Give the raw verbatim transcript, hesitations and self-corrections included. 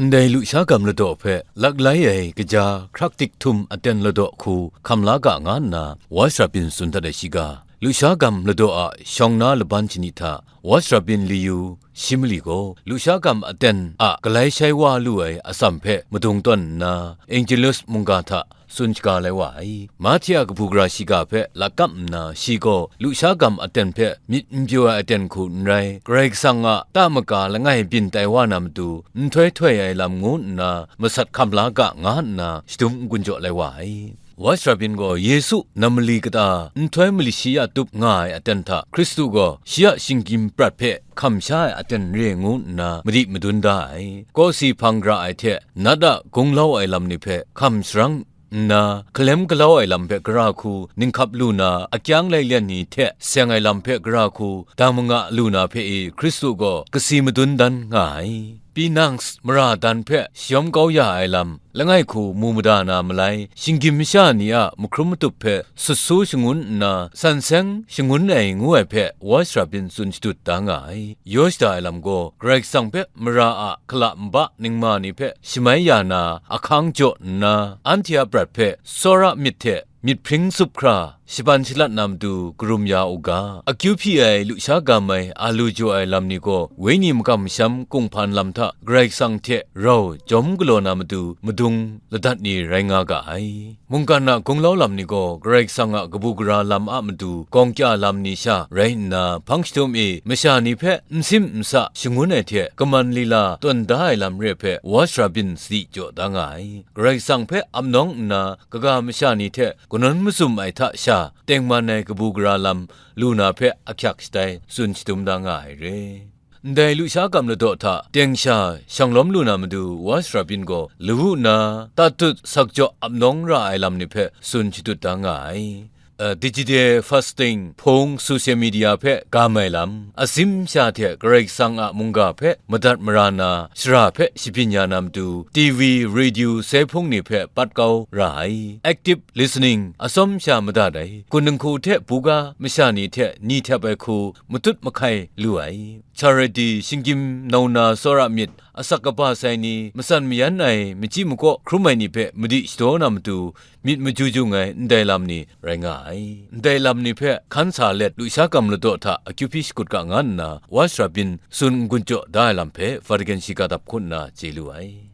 Ndai lusha gam ladaw hpe laklai ai kaja hkrak dik htum aten ladaw hku hkam la ga nga nna, Voice of Hope tsun dat ai shiga, lusha gam ladaw a shawng na laban shani hta Voice of Hope liyu shi mali gaw, lusha gam aten a galai shai wa lu ai atsam hpe madung tawn nna, Angelus mungga hta tsun shaga lai wa ai. Mahte a kabu gara shiga hpe lakap nna, shi gaw lusha gam aten hpe myit n pyaw ai aten hku n rai, Karai Kasang a ta maga langai byin tai wa na matu, nhtoi htoi ai lam ngu nna masat hkam la ga nga nna shadum n-gun jaw lai wa ai. Voice of Hope gaw Yesu nam mali kata nhtoi mali shi a tup nga ai aten hta Hkristu gaw shi a shinggyim prat hpe hkam sha ai aten re ngu nna madi madun da ai. Kawsi hpang gara ai hte nat a gunglau ai lam ni hpe hkam sharang nna, hkalem galau ai lam hpe gara hku ninghkap lu na, akyang lailyan ni hte seng ai lam hpe gara hku dang manga lu na hpe i Hkristu gaw kasi madun dan nga ai. Pinang mara dan hpe shayawm kau ya ai lam, langai hku mu mada na malai, shinggyim masha ni a mahkrum matup hpe sut su shangun nna, san seng shangun ai ngu ai hpe Voice of Hope tsun shadut da nga ai. Yaw shada ai lam gaw, Karai Kasang hpe mara a hkala nba ningma ni hpe shamai ya na ahkang jaw nna, anhte a prat hpe tsawra myit hte myit hpring tsup hkra, shaban shalat na matu karum ya u ga. Akyu hpyi ai lusha gam ai a lu jaw ai lam ni gaw, wenyi makam masham kunghpan lam hta Karai Kasang hte rau jawm galaw na matu madung ladat ni rai nga ga ai. Mungkan a gunglau lam ni gaw Karai Kasang a kabu gara lam a matu gawng kya lam ni sha rai nna, hpang shadum e masha ni hpe nsim nsa shangun ai hte kaman lila tawn da ai lam re hpe Voice of Hope sadi jaw da nga ai. Karai Kasang hpe ap nawng nna kaga masha ni hte kanawn mazum ai hta sha tengman ai kabu gara lam lu na hpe ahkyak shatai tsun shadum da nga ai re. Ndai lusha gam ladaw hta teng sha shanglawm lu na matu Voice of Hope gaw lawu nna tatut sakjaw ap nawng ra ai lam ni hpe tsun shadut da nga ai. Uh, digital fasting, hpung, social media hpe gam ai lam, asim sha hte Karai Kasang a mungga hpe madat mara na, shara hpe shabyin ya na matu, T V, radio, sai hpung ni hpe pat kau ra ai. Active listening, atsawm sha madat ai, kun dinghku hte buga masha ni hte ni htep ai hku matut mahkai lu ai. Charity, shinggyim nau na tsawra myit, asak kaba sai ni, matsan mayan ai, machyi makaw hkrum ai ni hpe madi shadaw na matu, myit maju jung ai ndai lam ni rai nga ai. Ndai lam ni hpe hkan sa let lusha gam ladaw hta akyu hpyi shakut ga nga nna, Voice of Hope tsun n-gun jaw da ai lam hpe Vatican shiga dap hku nna chye lu ai.